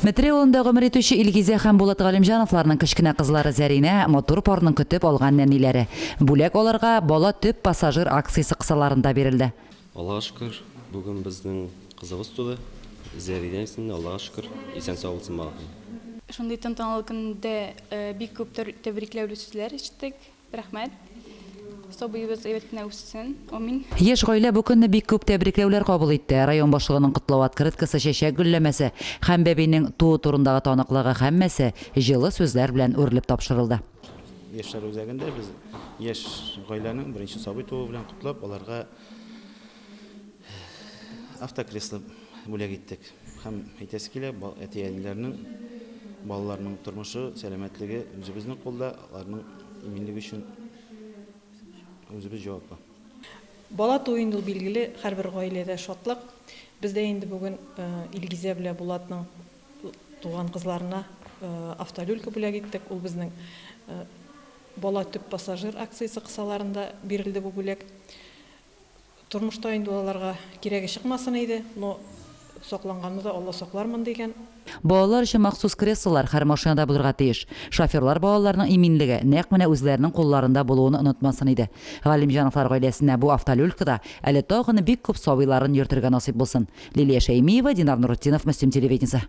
Метрәй авылында гомер итүче Илгизә һәм Булат Галимҗановларның кечкенә кызлары Зәринә, матур парның көтеп алган нәниләре. Бүләк аларга Бала төп пассажир акциясе кысаларында бирелде. Аллага шөкер, бүген безнең кызыбыз туды. Зәринә исемле, Аллага шөкер, исән-сау булсын балакай. Шундый тантаналы көндә бик күп тәбрикләүле сүзләр ишеттек. Рәхмәт. Сабыебыз әйбәт кенә үссен. Амин. Яшь гаилә бу көнне бик күп тәбрикләүләр кабул итте. Район башлыгының котлау открыткасы, чәчәк гөлләмәсе һәм бәбинең туу турындагы таныклыгы һәммәсе җылы сүзләр белән үрелеп тапшырылды. Яшьләр үзәгендә без яшь гаиләнең беренче сабый тууы белән котлап, аларга автокресло бүләк иттек. Һәм әйтәсе килә, әти-әниләрнең балаларының тормышы, сәламәтлеге үзебезнең кулда, аларның иминлеге өчен үзебез җаваплы. Бала туу инде ул билгеле, һәрбер гаиләдә шатлык. Без дә инде бүген Илгизә белән Булатның туган кызларына автолюлька бүләк иттек. Ул безнең Бала төп пассажир акциясе кысаларында бирелде бу бүләк. Тормышта инде ул аларга кирәге чыкмасын иде, но сакланганны да Алла саклармын дигән. Балалар өчен махсус креслолар һәр машинада булырга тиеш. Шоферлар балаларның иминлеге нәкъ менә үзләренең кулларында булуын онытмасын иде. Галимҗановлар гаиләсенә бу автолюлькада әле тагын бик күп сабыйларын йөртергә насыйп булсын. Лилия Шәймиева, Динар Нуртдинов, Мөслим телевидениесе.